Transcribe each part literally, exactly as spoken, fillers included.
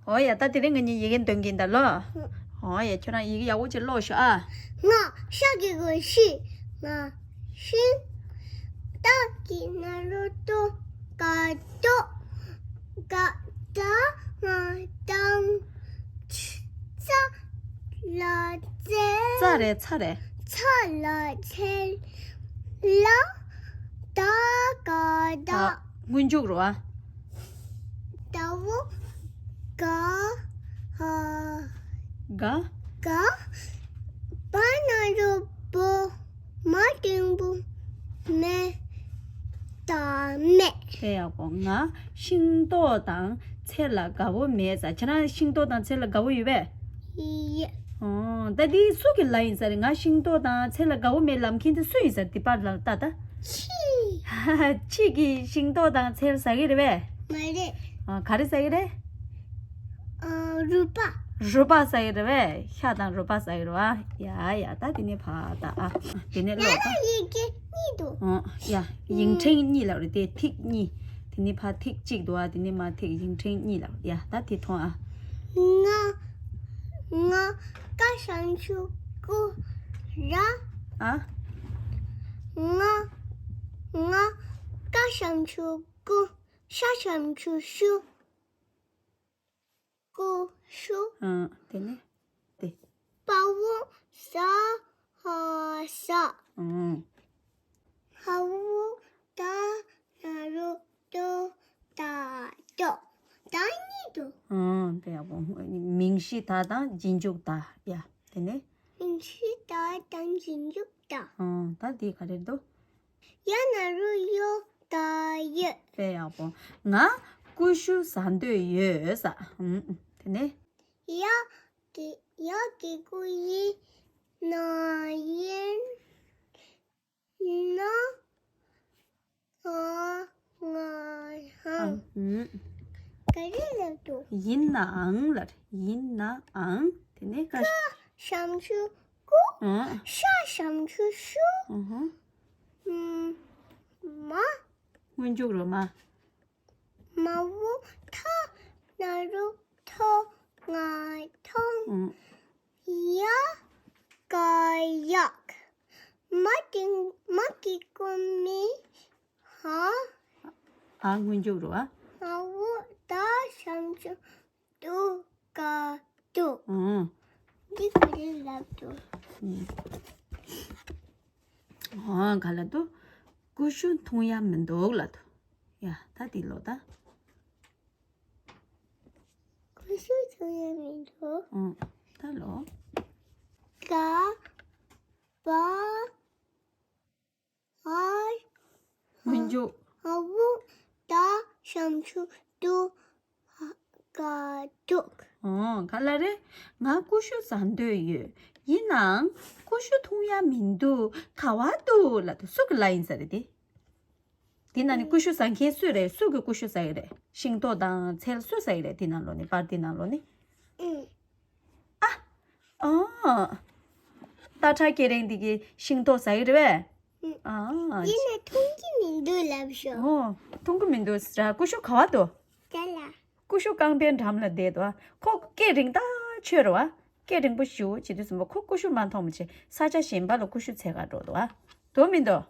འོ་ཡ། ད་དེ་རིང་ང་གཉིས་ཡི་གེ་འདོན་གྱིན་ད་ལོ། འོ་ཡ། ཁྱོད་རང་ཡི་གེ་ཡག་པོ་ཅིག་ཀློག་ཤོག་ཨ། ང་ཤ་གི་གུ་ཤི། ང་ཤིང་། ཏ་གི་ན་རོ་ཏོ། ཀ་ཏོ། ཀ་ཏ། ང་ཏང་། ཚ་ལ་ཚལ། ཙ་རེད། ཚ་རེད། ཚ་ལ་ཚལ། ལ་ད་ག་ད། ད་སྔོན་འཇུག་རེད་བ། ད་བོ་ག་ཧ་ག་ག་བ་ན་རོ་བོ། མ་འགྲེང་བུ་མེ། ད་མེད། དཔེ་ཡག་པོ། ང་ཤིང་ཏོག་དང་ཚལ་ལ་དགའ་བོ་མེད་ཟེར། ཁྱེད་རང་ཤིང་ཏོག་དང་ཚལ་ལ་དགའ་བོ་ཡོད་པས། ཡོད། ཨོ། ད་འདི་སུ་གི་ལ་ཡིན་ཟེར། ང་ཤིང་ཏོག་དང་ཚལ་ལ་དགའ་བོ་མེད་ལབ་མཁན་དེ་སུ་ཡིན་ཟེར། འདི་པར་ལ་ལྟ་ད། ཁྱི། ཁྱི་གིས་ཤིང་ཏོག་དང་ཚལ་ཟ་གི་རེད་པས། མ་རེད། ཨ། ག་རེ་ཟ་གི་རེད། ཨ། རུས་པ། རུས་པ་ཟ་གི་རེད་པས། ཤ་དང་རུས་པ་ཟ་གི་རེད་པ། ཡ་ཡ། ད་དེ་ནས་ཕར་ད་ཨ། དེ་ནས་ཀློག་ད། ཡ་ཡི་གེ་གཉིས་འདུག་ཨོ་ཡ། ཡིག་ཕྲེང་གཉིས་ལབ་རེད་དེ། ཐིག་གཉིས། དེ་ནས་ཕར་ཐིག་གཅིག་འདུག་ཨ། དེ་ནས་མར་ཐིག་ཡིག་ཕྲེང་གཉིས་ལབ། ཡ། ད་དེ་མཐོང་ཨ། ང་། ང་། ཀ་ཞབས་ཀྱུ་ཀུ། ར། ཨ། ང་། ང་། ཀ་ཞབས་ཀྱུ་ཀུ། ཤ་ཞབས་ཀྱུ་ཤུ། ཀུ་ཤུ། ཨ། དེ་ནས་དེ། པ་བོ་ས་ཧ་ས། ཨང་། ཧ་བོ་ད་ན་རོ་ཏོ། ད་ཏོ། ད་གཉིས་འདུག་ཨང་། དཔེ་ཡག་པོ། མིང་གཞི་ད་དང་རྗེས་འཇུག་ད། ཡ། དེ་ནས། མིང་གཞི་ད་དང་རྗེས་འཇུག་ད། ཨང་། ད་འདི་ག་རེ་འདུག་ཡ་ན་རོ་ཡོ། ད་ཡོད། དཔེ་ཡག་པོ། ང་ཀུ་ཤུ་ཟ་འདོད་ཡོད་ས། ཨང་། དེ་ནས། ཡ་གི་ཡ་གི་གུ་ཡི། ན་ཡིན། ན་ཨ་ང་ཧང་། ཨང་། ག་རེ་ལབ་འདུག་ཡིན་ནའང་ལབ། ཡིན་ནའང་། དེ་ནས་ཀ་ཞབས་ཀྱུ་ཀུ། ཨང་། ཤ་ཞབས་ཀྱུ་ཤུ། ཨུ་ཧུ། ཨུམ། མ། སྔོན་འཇུག་རོ་མ། མ་བོ་ཐ་ན་རོ་ཐོ། ང་ཐོང་། ཨུམ། ཡ་ག་ཡག་མ་ཏིང་མ་གི་གུ་མི། ཧ། ཨ། སྔོན་འཇུག་རོ་ཨ། ཧ་བོ་ད་ཞབས་ཀྱུ་དུ་ག་དུ། ཨང་། འདི་ག་རེ་ལབ་འདུག་ཨང་། ག་ལབ་འདུག་ཀུ་ཤུ་འཐུང་ཡ་མི་འདུག་ལབ་འདུག་ཡ། ད་འདི་ཀློག་ད། ཀུ་ཤུ་འཐུང་ཡ་མི་འདུག་ཨང་། ད་ཀློག་ག་བ། ཨ། སྔོན་འཇུག་ཨ་བོ་ད་ཞབས་ཀྱུ་དུ་ག་དུག་ཨོ། ག་ལབ་རེད། ང་ཀུ་ཤུ་ཟ་འདོད་ཡོད། ཡིན་ནའང་ཀུ་ཤུ་འཐུང་ཡ་མི་འདུག་ག་བ་འདུག་ལབ་འདུག་སུ་གི་ལ་ཡིན་ས་རེད་དེ། དེ་ནང་ནས་ཀུ་ཤུ་ཟ་མཁན་སུ་རེད། སུ་གི་ཀུ་ཤུ་ཟ་ཡི་རེད། ཤིང་ཏོག་དང་ཚལ་སུ་ཟ་ཡི་རེད། དེ་ནང་ལོགས་ནས། པར་དེ་ནང་ལོགས་ནས། ཨ། ཨ། སྟག་ཁྲ་སྐེ་རིང་འདི་གིས་ཤིང་ཏོག་ཟ་ཡི་རེད་པས། ཨ། ཡིན་ནའང་འཐུང་གི་མི་འདུག་ལབ་ཤོག་ཨོ། འཐུང་གི་མི་འདུག་ཟེར། ཀུ་ཤུ་ག་བ་འདུག་དེ་ལ། ཀུ་ཤུ་རྐང་པའི་འགྲམ་ལ་བསྡད་འདུག་ཁོ་སྐེ་རིང་ཐག་ཆོད་རེད་པ། སྐེ་རིང་པོ་ཞེ་པོ་བྱེད་དུས་ཙམ་པ་ཁོ་ཀུ་ཤུ་མ་མཐོང་བ་བྱས། ས་ཆ་གཞན་པ་ལ་ཀུ་ཤུ་འཚོལ་ག་འགྲོ་འདུག་འདུག་མི་འདུག་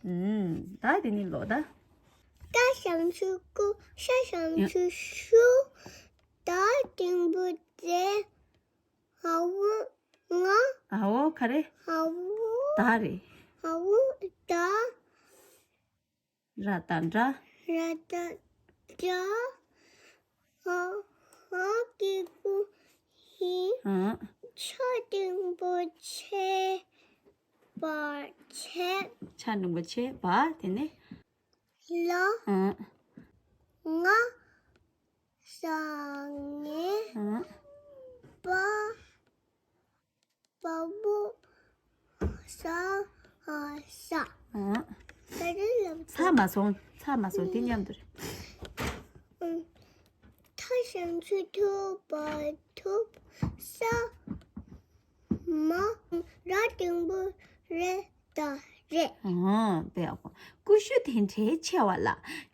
ཨུམ། ད་དེ་ནས་ཀློག་ད། ཀ་ཞབས་ཀྱུ་ཀུ། ཤ་ཞབས་ཀྱུ་ཤུ། ད་འགྲེང་བུ་ཛ། འ་འོག་ང་། འ་འོག་ག་རེ། འ་འོག་ད་རེད། འ་འོག་ད། ར་ད་རྡ། ར་ད་རྡ། འ་འ་གི་གུ་འི། ཨ། ཆ་འགྲེང་བུ་ཆེ། བ་ཆེ། ཆ་འགྲེང་བུ་ཆེ་བ། དེ་ནས། ལ། ཨ། ང་། ས་ངེ། ཨ། པ། པ་བོ། ས་ཨ་ས། ཨ། ད་རེས་ལབ་ཚར་མ་སོང་། ཚར་མ་སོང་། དེ་མཉམ་དུ་རེད། ཨ། ཐ་ཞབས་ཀྱུ་ཐུ། བ་ཐུབ། ས། མ། ར་འགྲེང་བུ་རེ། ད་རེད། ཨ། དཔེ་ཡག་པོ། ཀུ་ ཀུ་ཤུ་དེ་འདྲའི་ཆེ་བ་ལ་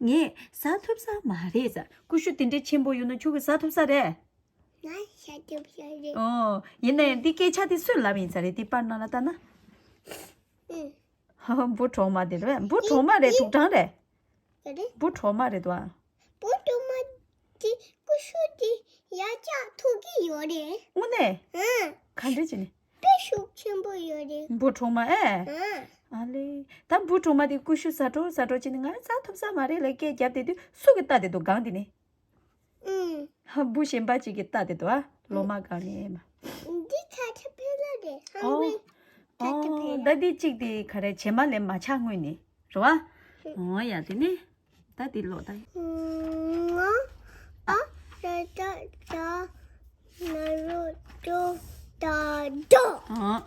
ངས་ཟ་ཐུབ་ས་མ་རེད་ཟེར། ཀུ་ཤུ་དེ་འདྲའི་ཆེན་པོ་ཡོད་ན་ཁྱོད་ཀྱིས་ཟ་ཐུབ་ས་རེད། ང་ཟ་ཐུབ་ས་རེད། ཨོ། ཡིན་ནའི་འདི་སྐད་ཆ་དེ་སུས་ལབ་ཡིན་ས་རེད། དེ་པར་ནང་ལ་ལྟ་ན། ཨུ། ཧ་ཧ། འབུ་གྲོག་མ་དེ་རེད། འབུ་གྲོག་མ་རེད། དུག་སྦྲང་རེད། ག་རེ། འབུ་གྲོག་མ་རེད་དོ། འབུ་གྲོག་མ་དེ་ཀུ་ཤུ་དེ་ཡར་བཀྱག་ཐུབ་ཀྱི་ཡོད་རེད། དངོས་གནས། ཨང་། ག་འདྲ་བྱས་ནས། དཔེ་ཤུགས་ཆེན་པོ་ཡོད་རེད། འབུ་གྲོག་མ་ཨེ། ཨང་། ཨ་ལེ། ད་འབུ་གྲོག་མ་དེ་ཀུ་ཤུ་ཟ་འགྲོ་ཟ་འགྲོ་བྱས་ནས་ང་ཟ་ཐུབ་ས་མ་རེད་ལབ་སྐད་བརྒྱབ་བསྡད་དུས་སུ་གིས་ལྟ་བསྡད་འདུག་སྒང་དེ་ནས། ཨུམ། ཧ། འབུ་གཞན་པ་ཅིག་གིས་ལྟ་བསྡད་འདུག་ཨ། ལོ་མ་སྒང་ནས་མ། འདི་ཁ་ཆེ་ཕེ་ལ་རེད། ཧང་ཝེ། ཨོ། ཁ་ཆེ་ཕེ་ལ། ད་འདི་གཅིག་དེ་ག་རེ་བྱེ་མ་ལེབ་མ་ཆག་སྔོན་ནས་རེད་བ། ཨོ་ཡ། དེ་ནས་ད་འདི་ཀློག་ད། ང་ཨ་ད་ད་ད་ན་རོ་ཏོ་ད་དོ། ཨོ།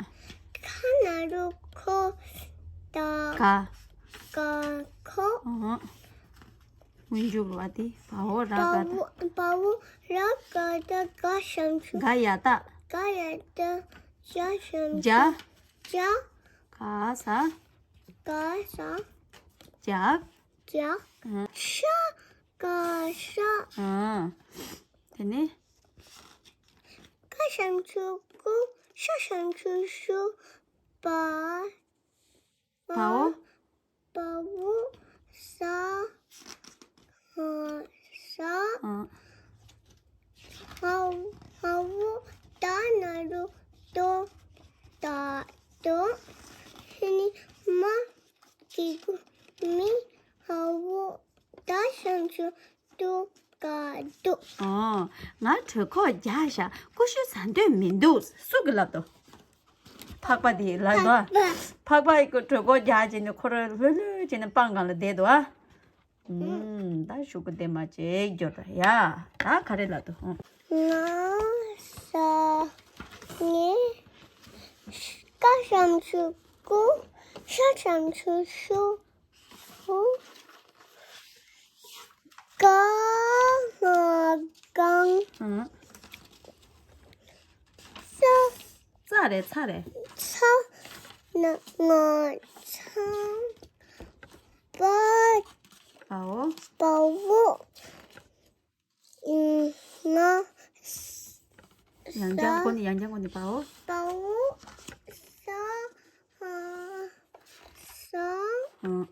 ཁ་ན་རོ་ཁོ་ད་ག་ག་ཁོ། ཨོ། སྔོན་འཇུག་ར་དེ་བ་འོ་ར་ག་ད། བ་འོ་བ་འོ་ར་ག་ད་ག་ཞབས་ཀྱུ། ག་ཡ་བཏགས། ག་ཡ་བཏགས། ཇ་ཞབས་ཀྱུ། ཇ། ཇ། ག་ས། ག་ས། ཇ། ཇ། ཨ། ཤ། ག་ཤ། ཨ། དེ་ནས། ཀ་ཞབས་ཀྱུ་ཀུ། ཤ་ཞབས་ཀྱུ་ཤུ། བ། བ་འོ། བ་འོ་ཟ། ཧ་ཟ། ཨ། ཧ་ཧ་འོ་ད་ན་རོ་དོ། ད་དོ། ཧི་ནི་མ། གི་གུ་མི། ཧ་འོ་ད་ཞབས་ཀྱུ་དུ། ག་དུ། ཨོ། ང་གྲོད་ཁོག་རྒྱགས་ཤག་ཀུ་ཤུ་ཟ་འདོད་མི་འདུག་སུ་གིས་ལབ་འདུག་ཕག་པ་དེས་ལབ་འདུག་ཕག་པ། ཕག་པ་ཡི་གྲོད་ཁོག་རྒྱགས་བྱས་ནས་ཁོ་རང་ལྷོད་ལྷོད་བྱས་ནས་སྤང་སྒང་ལ་བསྡད་འདུག་ཨ། ཨུམ། ད་ཤུ་གུ་དེ་མ་བྱེད་འགྱུར་ཡ། ད་ག་རེ་ལབ་འདུག་ང་ཟ། ངས་ཀ་ཞབས་ཀྱུ་ཀུ། ཤ་ཞབས་ཀྱུ་ཤུ། ཧུ། ག་ང་གང་། ཨང་། ཚ། ཚ་རེད། ཚ་རེད། ཚ་ན་ང་ཚང་། བ། བ་འོ། བ་འོ། ང་། ཡང་བསྐྱར་སྒོ་ནས། ཡང་བསྐྱར་སྒོ་ནས། བ་འོ། བ་འོ། ས། ཧ། ས། ཨང་།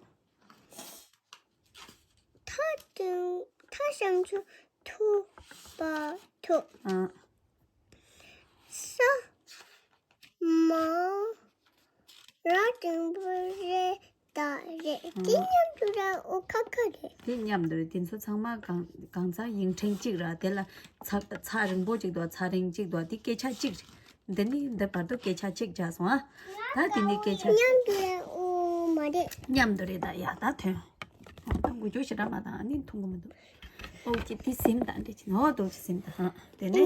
ཐ་དང་། ཐ་ཞབས་ཀྱུ་ཐུ། བ་ཐུ། ཨང་། ས། མ། ར་འགྲེང་བུ་རེ། ད་རེད། འདི་མཉམ་དུ་ར་འོ་ཁ་ཁ་རེད། འདི་མཉམ་དུ་རེད། འདི་ཚོ་ཚང་མ་གང་གང་ཚང་ཡིག་ཕྲེང་གཅིག་ར། དེ་ལ་ཚ་ཚ་རིང་པོ་གཅིག་འདུག་ཚ་རིང་གཅིག་འདུག་འདི་སྐད་ཆ་གཅིག་རེད། འདི་ནི་འདི་བར་དུ་སྐད་ཆ་གཅིག་བྱས་སོང་ཨ། ད་འདི་ནི་སྐད་ཆ་མཉམ་དུ་རེད། འོ་མ་རེད། མཉམ་དུ་རེད། ད་ཡ་ད་ཐོན། ད་འགུལ་སྐྱོད་ཞེ་དྲག་མ་བཏང་ཨ་ནི་མཐོང་གི་མི་འདུག་ཨོ་ཀེ། འདི་ཟིན་ད་འདི་ཅི་ནོ་འདུག་ཅི་ཟིན་ད་ཨ། དེ་ནས།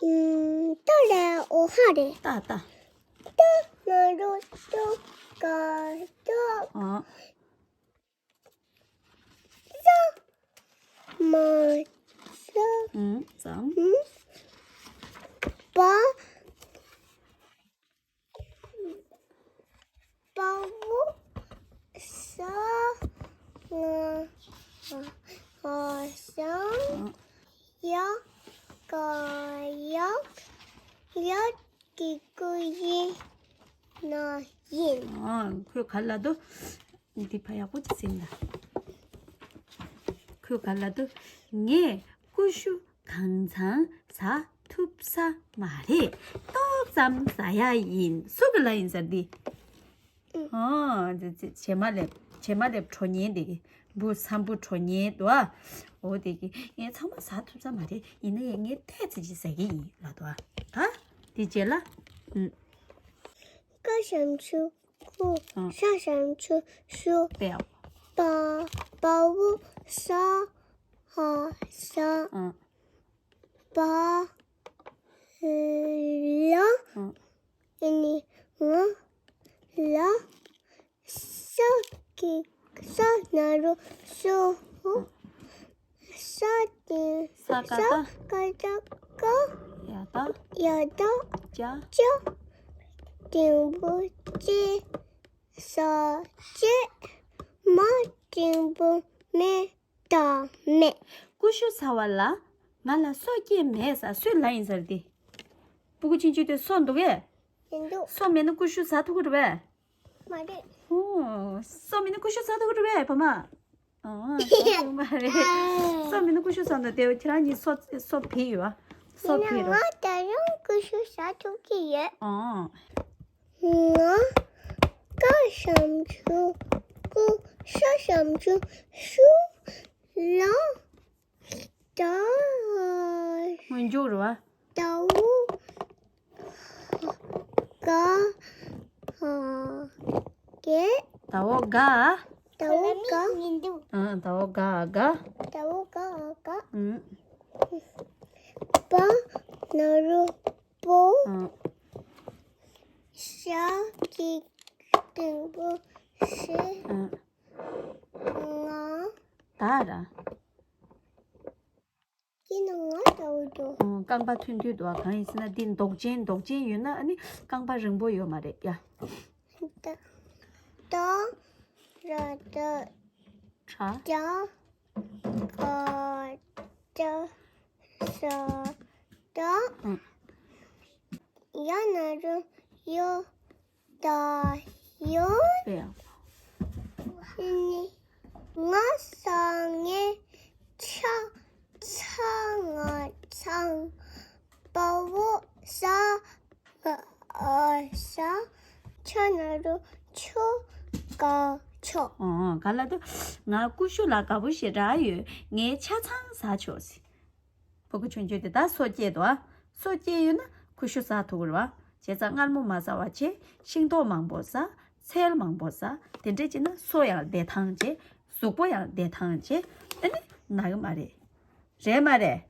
ཨུམ། ཏ་ལ་འོ་ཧ་རེད། ཏ་ཏ། ཏ་ན་རོ་ཏོ། ག་ཏོ། ཨ། ཙ། མ་ཙ། ཨུམ། ཙམ། བ། བ་འོ་ས། ང་། ང་ས། ཡ། ག་ཡག་ཡ་གི་གུ་ཡི་ན་ཡིན། ཨ། ཁོས་ག་ལབ་འདུག་འདི་ཕར་ཡག་པོ་ཅིག་ཟིན་ད། ཁོས་ག་ལབ་འདུག་ངས་ཀུ་ཤུ་གང་ཚང་ཟ་ཐུབ་ས་མ་རེད། ཏོག་ཙམ་ཟ་ཡ་ཡིན། སུ་གིས་ལབ་ཡིན་ཟེར་འདི། ཨ། བྱེ་མ་ལེབ། བྱེ་མ་ལེབ་གྲོ་ཉེ་འདི་གི། འབུ་ཚ། འབུ་གྲོ་ཉེ་འདུག་ཨ། འོ་དེ་གི་ངས་ཚང་མ་ཟ་ཐུབ་ས་མ་རེད། ཡིན་ན་ཡང་ངས་ཏོག་ཙམ་ཅིག་ཟ་གི་ཡིན་ལབ་འདུག་ཨ། ད་དེ་རྗེས་ལ། ཨུམ། ཀ་ཞབས་ཀྱུ་ཀུ། ཨ། ཤ་ཞབས་ཀྱུ་ཤུ། པའོ། པ། བ་འོ་ས། ཧ་ས། ཨ། བ། ལ། ཨ། ཨ་ནི་ང་ལ། ས་གི་ས་ན་རོ་སུ། ཧུ། ས་གི་ས་ཀ་ད། ཀ་ད་ཀ་ཡ་ད། ཡ་ད། ཅ། ཅ། འབྲིང་པོ་ཅི་ཟ་ཅི། མ་འབྲིང་པོ་མེ་ད་མེ། ཀུ་ཤུ་ཟ་བ་ལ་ང་ལ་སོ་སྐྱེས་མེད་ཟེར། སུས་ལབ་ཡིན་ཟེར་ཏེ། སྤུ་གུ་ཆུང་ཆུང་དེ་སོ་འདུག་གས། མི་འདུག་སོ་མེད་ན་ཀུ་ཤུ་ཟ་ཐུབ་ཀྱི་རེད་པས། མ་རེད། ཨོ། སོ་མེད་ན་ཀུ་ཤུ་ཟ་ཐུབ་ཀྱི་རེད་པས་བུ་མོ། ཨོ། ཟ་ཐུབ་མ་རེད། སོ་མེད་ན་ཀུ་ཤུ་ཟ་འདུག་དེ་ཁྱེད་རང་གཉིས་སོ་སོ་བུད་ཡོད་པ། སོ་ཡིན་ན་བུད་རོགས། ང་ད་རུང་ཀུ་ཤུ་ཟ་ཐུབ་ཀྱི་ཡོད། ཨོ། ང་ཀ་ཞབས་ཀྱུ་ཀུ་ཤ་ཞབས་ཀྱུ་ཤུ་ལ་ད། སྔོན་འཇུག་རེད་པ། ད་འོ་ག་གེ། ད་འོ་ག་ད་འོ་ག་མི་འདུག་ཨ། ད་འོ་ག་ག་ད་འོ་ག་ག་ཨུ། པ་ན་རོ་པོ། ཨ། ཤ་གི་འབྲིང་པོ་ཤི། ཨ། ང་ད་ར། དེ་ནི་ང་ལྟ་བུ་འདུག་ཨོ། རྐང་པ་ཐུང་ཐུང་འདུག་གང་ཡིན་ཟེར་ན་འདི་མདོག་ཅན་མདོག་ཅན་ཡོད་ན་ཨ་ནི་རྐང་པ་རིང་པོ་ཡོད་མ་རེད་ཡ། ད་ད་ར་ད་ཁྲ་ད་ག་ད་ས་ད། ཨང་། ཡ་ན་རོ་ཡོ། ད་ཡོད། དཔེ་ཡག་པོ། ནི་ང་ས་ངེ་ཆ་ཚ་ང་ཚང་། པ་བོ་ས་ང་ཨ་ས། ཆ་ན་རོ་ཆོ་ག་ཆོ། ཨོ། ག་ལ་དུ། ང་ཀུ་ཤུ་ལ་དགའ་པོ་ཞེ་དྲག་ཡོད། ངས་ཆ་ཚང་ཟ་ཆོག་ཟེར། སྤུ་གུ་ཆུང་ཆུང་དེ་ད་སོ་སྐྱེས་འདུག་ཨ། སོ་སྐྱེས་ཡོད་ན་ཀུ་ཤུ་ཟ་ཐུབ་ཀྱི་རེད་པ། བྱས་ཙང་མངར་མོ་མ་ཟ་བ་བྱས། ཤིང་ཏོག་མང་པོ་ཟ། ཚལ་མང་པོ་ཟ། དེ་འདྲས་བྱས་ན་སོ་ཡང་བདེ་ཐང་བྱེད། གཟུགས་པོ་ཡང་བདེ་ཐང་བྱེད། ཨ་ནི་ན་གི་མ་རེད། རེད་མ་རེད།